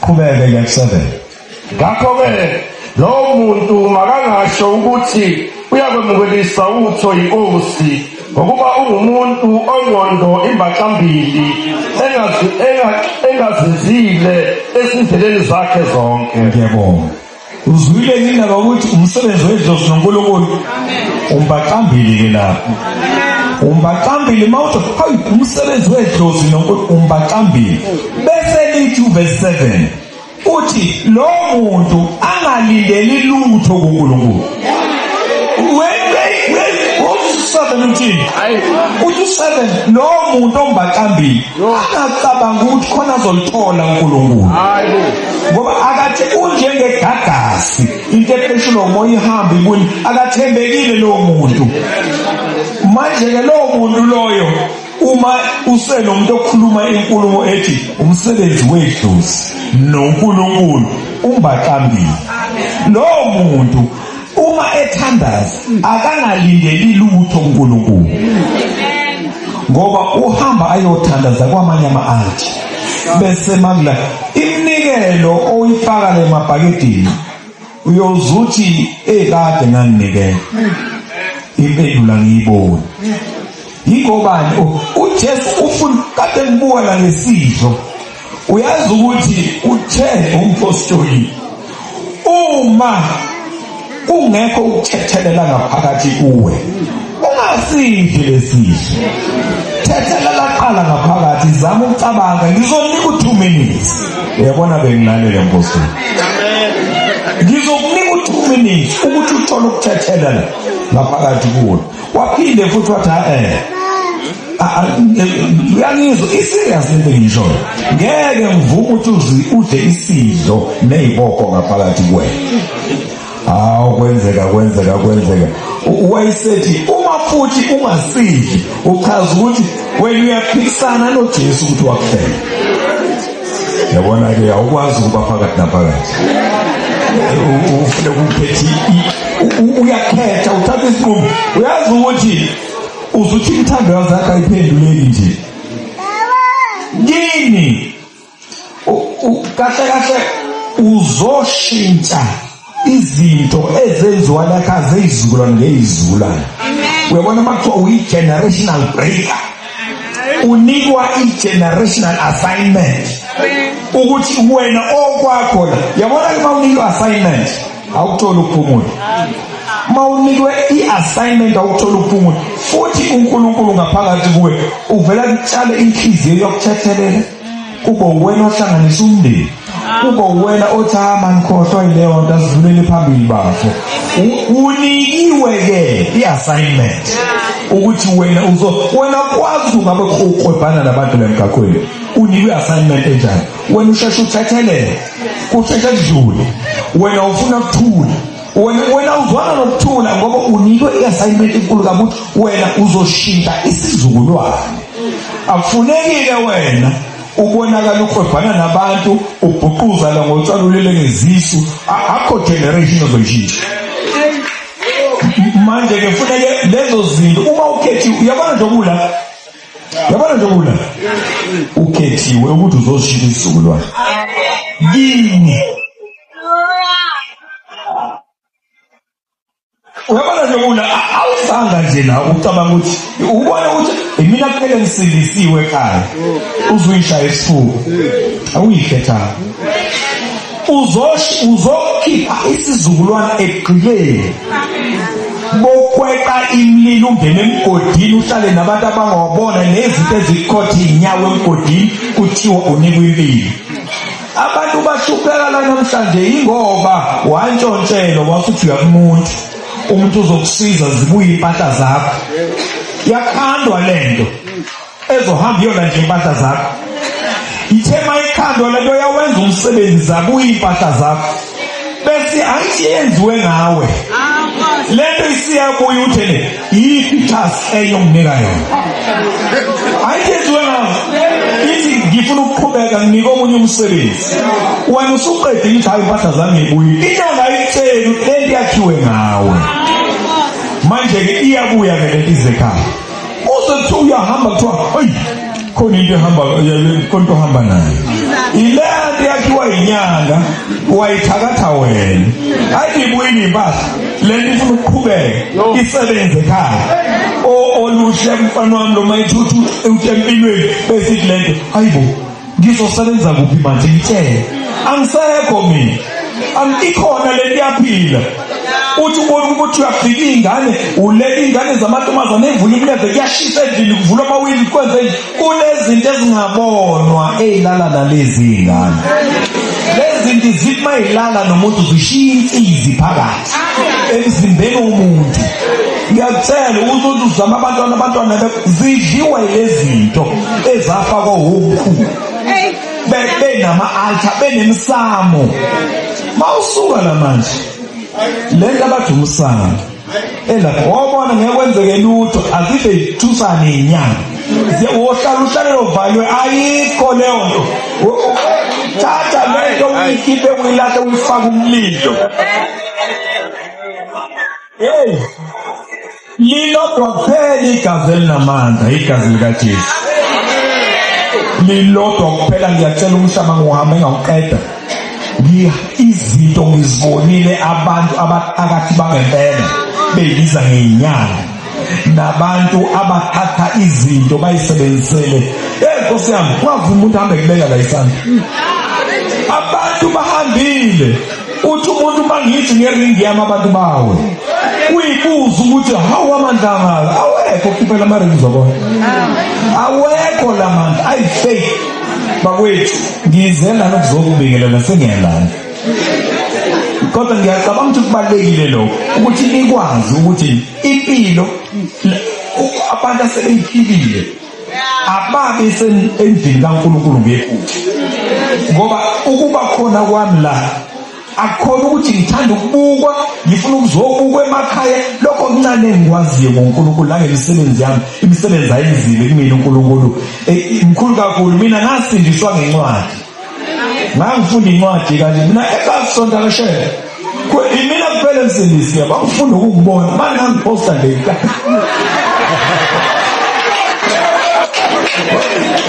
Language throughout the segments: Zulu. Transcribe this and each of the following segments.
Qhubeke ke 7. Ngakho-ke lowo muntu makangasho ukuthi uyakwemukelisa utho yinkosi, ngokuba ungumuntu ongqondo imbaxambili, engazinzile ezindleleni zakhe zonke. Ngiyabonga. Uzwile indaba ukuthi umsebenzi wedlozi noNkulunkulu umbaxambili ke lapho. Umbaxambili mawuthi hayi umsebenzi wedlozi noNkulunkulu umbaxambili. Bese lithi uverse 7 uthi lo muntu angalindeli lutho kuNkulunkulu. Uthi uthini? Uthi 7 lo muntu ombaxambili angacabanga ukuthi khona azolithola uNkulunkulu. Ngoba akathi unjengegagasi into epheshulwa umoya ihamba ibuye akathembekile lowo muntu. Manje ke lowo muntu loyo uma usenomuntu okhuluma inkulumo ethi umsebenzi wedlozi noNkulunkulu umbaxambili lowo muntu uma ethandaza akangalindeli lutho kuNkulunkulu ngoba uhamba ayothandaza kwamanye ama-altar bese makula iminikelo oyifaka le mabhakedeni uyozuthi ekade nganginikela impendulo angiyiboni. Yingobani uJesu ufuna kade ngibuka la ngesidlo uyazi ukuthi uthe umpostoli uma kungekho ukuthethelela ngaphakathi kuwe ungasidli lesidlo thethelela qala ngaphakathi zama ukucabanga ngizonika u-2 minutes uyabona bengilalele mpostoli ngizokunika u-2 minutes ukuthi uthole ukuthethelela ngaphakathi kuwe waphinde futhi wathi eh uyangizwa i-serious lento engiyishoyo ngeke ngivume ukuthi udle isidlo ney'bopho ngaphakathi kuwena hawu kwenzeka kwenzeka kwenzeka wayesethi uma futhi ungasidli uchaza ukuthi wena uyaphikisana noJesu ukuthi wakufela yabona ke awukwazi ukuba phakathi naphakathi ufune ukuphethe uyakhetha uthatha isinqumo uyazi ukuthi uzuthi imithando yakho ayiphenduleki nje kini kahle kahle uzoshintsha izinto ezenziwa lakha zeyizukulwane ngeyizukulwane uyabona uma kuthiwa uyi-generational breaker unikwa i-generational assignment ukuthi wena okwakho la yabona ke uma unikwa assignment awukutholi ukuphumula uma unikwe i-assignment awukutholi ukuphumula futhi uNkulunkulu ngaphakathi kuwe uvela kutshale inhliziyo yokuthethelela kube uwena ohlanganisa umndeni kube uwena othi ha man khohlwa yileyo nto asidlulele phambili bafo unikiwe ke i-assignment ukuthi wena uzo wena kwazi ungabe uqwebhana nabantu la emgaqweni unikwe i-assignment enjani wena usheshe uthethelele kusheshe kudlule wena ufuna ukuthula wena wena uzwana nokuthula ngoba unikwe i-assignment enkulu kabi ukuthi wena uzoshintsha isizukulwane akufunekile wena ubonakala uqwebhana nabantu ubhuquza la ngotshwala ulele ngezisu akho generation ozoyishintsha manje ke funeke lezo zinto uma ukhethiwe uyabona nje okula yabona nje kula ukhethiwe ukuthi uzoshintsha isizukulwane kini uyabona nje kula awuzanga nje la ucabanga ukuthi ubona ukuthi imina kuphela ngisindisiwe ekhaya uzuyishaya isifuba awuyikhethanga uzokhipha isizukulwane ekugqileni bokweqa imlilo ungene emgodini uhlale nabantu abangawabona nezinto ezikhotha iy'nyawo emgodini kuthiwa unikwa impilo abantu bahlupheka la namhlanje yingoba wantshontshelwa wasuthi uyakumuntu umuntu uzokusiza zibuye impahla zakho yakhandwa lento ezohamba iyolanda impahla zakho ithe mayikhandwa lento yawenza umsebenzi zabuya impahla zakho bese ayithi yenziwe ngawe lento isiyabuya uthele yiphi task eyonginika yona ayithi yenziwe ngawe ithi ngifuna ukuqhubeka nginike omunye umsebenzi wena usuqedile ithi hayi impahla zami ngibuye into ongayitsheli lento yakhiwe ngawe manje-ke iyabuya-ke lento ize ekhaya uze kuthiwa uyahamba kuthiwa eyi khona into ehamba khona into ohamba nayo ile nto yakhiwa yini. inyanga wayithakatha wena. Hayi ibuyile impahla lento ifuna ukuqhubeka isebenze ekhaya. Oluhle mfana wami lo mayithuthu uthi empilweni bese ithi lento hayibo ngizosebenza kuphi manje ngitshele angisekho mina ikhona lento iyaphila uthi ubona ukuthi uyafika iy'ngane ulele iy'ngane zamantombazane evula imileve kuyashisa endlini kuvulwa amawindi kwenze nje kunezinto ezingabonwa ey'lala nalezi iy'ngane lezi zinto zithi uma y'lala nomuntu zishiya insizi phakathi emzimbeni womuntu ngiyakutshela ukuthi uthi uzama abantwana abantwana zidliwa yilezi zinto ezafakwa womkhulu benama-altar benemsamo mawusuka la manje le nto abathi umsamo elapho wabona ngeke kwenzeke lutho azive ithusane inyanga wohlala uhlalele uvalwe ayikho leyo nto thatha le nto uyikhiphe uyilahle uyifake umlilo hey lilodwa kuphela igazi elinamandla igazi likaJesu lilodwa kuphela ngiyacela umhlaba ngihambe ngawuqeda izinto ngizibonile abantu abathakathi bangempela beyibiza ngenyanga nabantu abathatha izinto bayisebenzisele hey nkosi yami ungavumi umuntu ahambe kubeka la isandla abantu bahambile uthi umuntu uma ngithi ngeringi yami abantu bawe uyibuza ukuthi hawu amandla angaka awekho khiphela amaringi uzobona awekho la mandla ayi-fake bakwethu ngize lana ukuzokubingelela sengiyalana kodwa ngiyacabanga ukuthi kubalulekile lokho ukuthi nikwazi ukuthi impilo abantu asebeyiphilile ababe endlini kaNkulunkulu ngephutha ngoba ukuba khona kwami la akukhona ukuthi ngithanda ukubukwa ngifuna ukuzobukwa emakhaya lokho okuncane engikwaziyo ngoNkulunkulu nangemisebenzi yami imisebenzi ayenzile kumina uNkulunkulu eh, mkhulu kakhulu mina ngasindiswa ngencwadi ngangifunda incwadi kanje mina ekasonta kashele imina kuphela emsindisi bangifunda ukungibona manje ngangiphosta nje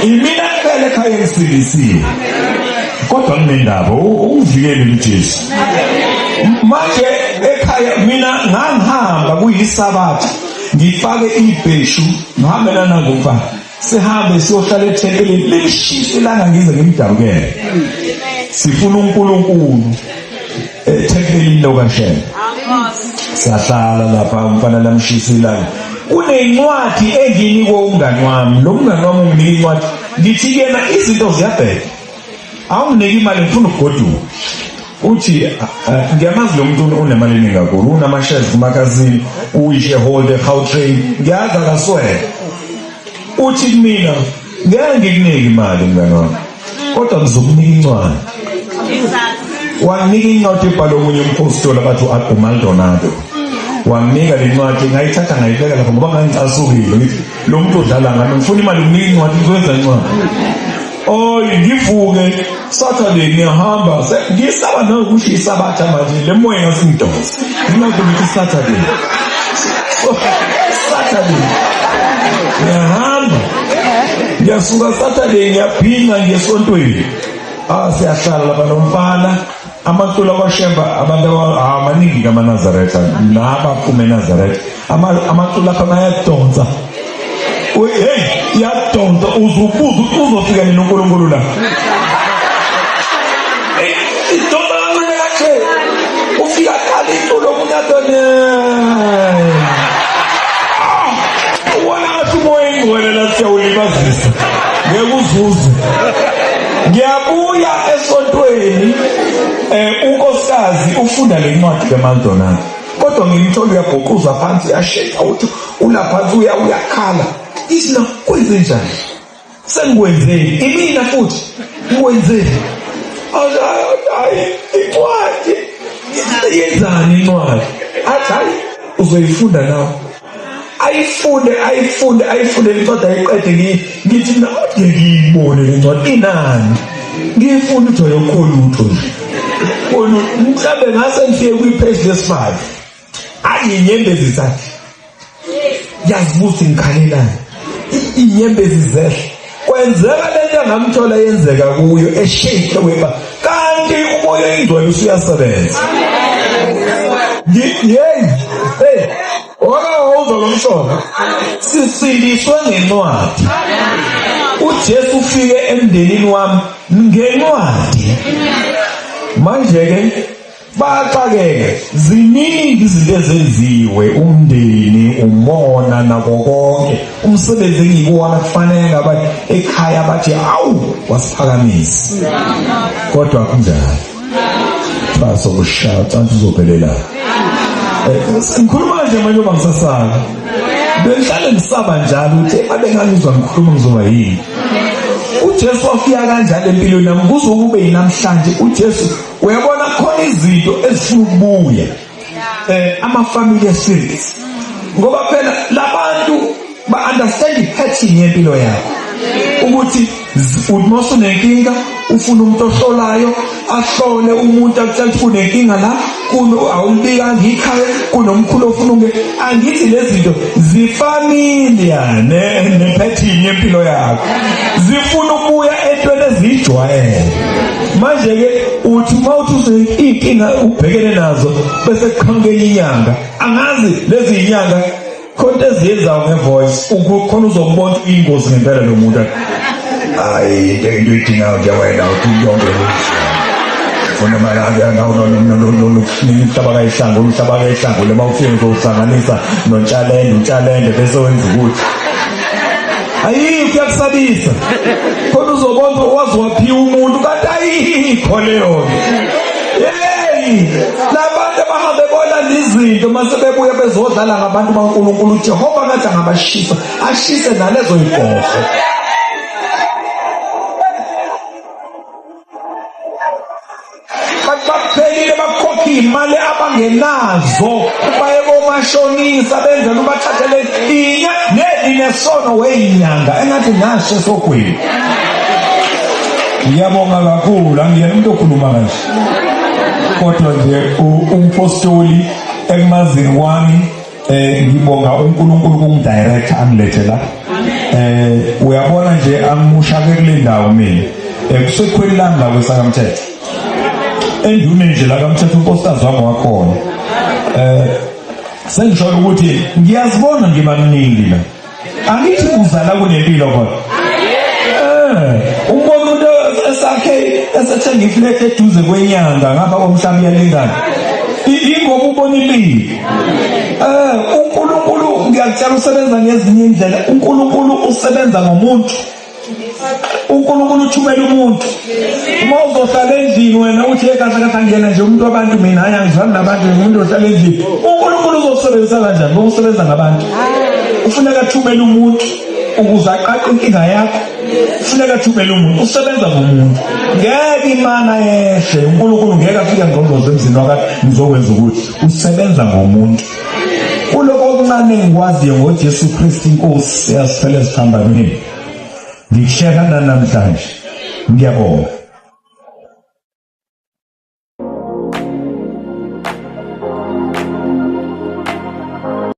imina kuphela ekhaya engisindisiwe kodwa nginendaba ungivikele uJesu manje ekhaya mina ngangihamba kuyisabatha ngifake ibheshu ngihambe nanangu mfana sihambe siyohlala ethempelini lishisa ilanga ngize ngimdabukele sifuna uNkulunkulu ethempelini lokashela siyahlala lapha umfana lamshisa ilanga kunencwadi enginikwe umngani wami lo mngani wami unginika incwadi ngithi kuyena izinto ziyabheka awunginiki imali ngifuna ukugoduka uthi eh, ngiyamazi lo muntu unemali eningi kakhulu unama-shares kumakazini uyi-shareholder eGautrain ngiyazi akaswele uthi kumina ngeke ngikunike imali mngani wami kodwa ngizokunika incwadi wanginika incwadi ebhalwe omunye umphostoli abathi uMaldonado wanginika le ncwadi ngayithatha ngayibeka lapho ngoba ngangicasukile ngithi lo muntu udlala ngami ngifuna imali nginika incwadi ngizokwenza incwadi oy ngivuke Saturday ngiyahamba ngisaba nokusho isabatha manje le moya ngasingidonsa ngilokhu ngithi Saturday Saturday ngiyahamba ngiyasuka Saturday ngiyaphinga ngiyesontweni ah siyahlala lapha nomfana amaculo akwashemba abantu amaningi kamanazaretha nabaphuma enazaretha amaculo akho ayadonsa hey iyadonsa uzubuza ukuthi uzofika nini uNkulunkulu la idonsa kancane kanje ufika qala iculo omunye adone ah, ubona ngathi umoya engcwele la siyawulibazisa ngeke uzuze ngiyabuya esontweni eh unkosikazi ufunda le ncwadi kaMaldonado kodwa ngimthola uyagoquza phansi uyasheka uthi ulaphansi uya uyakhala isina kwenze njani sengikwenzeni imina futhi ngikwenzeni hayi incwadi yenzani incwadi athi hayi uzoyifunda nawe ayifunde ayifunde ayifunde incwadi ayiqede ngithi mina kodwa ngiyibone le ncwadi inani ngiyifuna ukuthi ayokho lutho nje kona mhlawumbe ngase ngifike kwi-page lesi-five ayi inyembezi zakhe yazibuza ngikhalelani inyembezi zehle kwenzeka lento engamthola yenzeka kuyo eshake weba kanti Umoya oyingcwele usuyasebenza. Yeyi, hey, wake wawuzwa lo msholo? Sisindiswe ngencwadi. UJesu ufike emndenini wami ngencwadi. Manje-ke Baxakeke, ziningi izinto ezenziwe umndeni, umona nako konke. Umsebenzi engikuwona kufanele ngabe ekhaya bathi awu wasiphakamisa. Kodwa kunjalo. Kuthiwa sokushaya ucansi uzophelela. Eh, ngikhuluma nje manje uma ngisasala. Bengihlale ngisaba njalo ukuthi babe ngangizwa ngikhuluma ngizoba yini. UJesu wafika kanjalo empilweni yami kuze kube yinamhlanje uJesu Uyabona khona izinto ezifuna ukubuya. Eh ama family spirits. Ngoba phela labantu ba understand ipattern yempilo yakho. Ukuthi uthi usunenkinga ufuna umuntu ohlolayo ahlole umuntu akutshela ukuthi kunenkinga la kuno awulibikanga ikhaya kunomkhulu ofuna unge angithi lezi zinto zifamilia ne nepattern yempilo yakho zifuna ukubuya entweni ezijwayele manje ke uthi uma uthi iy'nkinga ubhekene nazo bese kuqhamuka enye inyanga angazi lezi yinyanga khona into eziyenzayo ngevoice khona uzokubona ukuthi uyingozi ngempela lo muntu hayi into into oyidingayo nje wena uthi yonke funa umhlaba kayihlangula umhlaba kayihlangule uma ufike uzowuhlanganisa nontshalende utshalende bese wenza ukuthi ayikho iyakusabisa khona uzobona waze waphiwa umuntu kanti ayikho leyo yeyi labantu abahambe bolanda izinto mase bebuya bezodlala ngabantu baNkulunkulu uJehova ngathi angabashisa ashise nalezo yigogo Baphelile bakhokha iy'mali abangenazo baye komashonisa benzela ubathathele inya nelinesono weyinyanga engathi ngasho esogwini. Ngiyabonga kakhulu angiyena umuntu okhuluma kanje kodwa nje umpostoli ekumazini kwami eh ngibonga uNkulunkulu kungidirector angilethe la eh uyabona nje angimusha ke kule ndawo mina eh kusekhweni lami la kwesakamthetho endune nje la kamthetho unkosikazi wami wakhona eh sengisho ukuthi ngiyazibona ngibaningi la Angithi uzala kunempilo kodwa. Eh, umbona umuntu esakhe esethenga iflat eduze kwenyanga ngapha komhlaba iyalingana. Ingoba ubona impilo. Eh, uNkulunkulu ngiyakutshela usebenza ngezinye indlela. uNkulunkulu usebenza ngomuntu. uNkulunkulu uthumela umuntu uma uzohlala endlini wena uthi hey kahle kahle angiyena nje umuntu wabantu mina hayi angizwani nabantu umuntu ohlala endlini uNkulunkulu uzosebenzisa kanjani ngoba usebenza ngabantu ufuneka athumele umuntu ukuze aqaqe inkinga yakho ufuneka athumele umuntu usebenza ngomuntu ngeke imana yehle uNkulunkulu ngeke afike ngqongqoze emzini wakhe ngizokwenza ukuthi usebenza ngomuntu kuloko okuncane engikwaziyo ngoJesu Kristu inkosi eyasifela esiphambanweni ngikushera namhlanje ngiyabonga.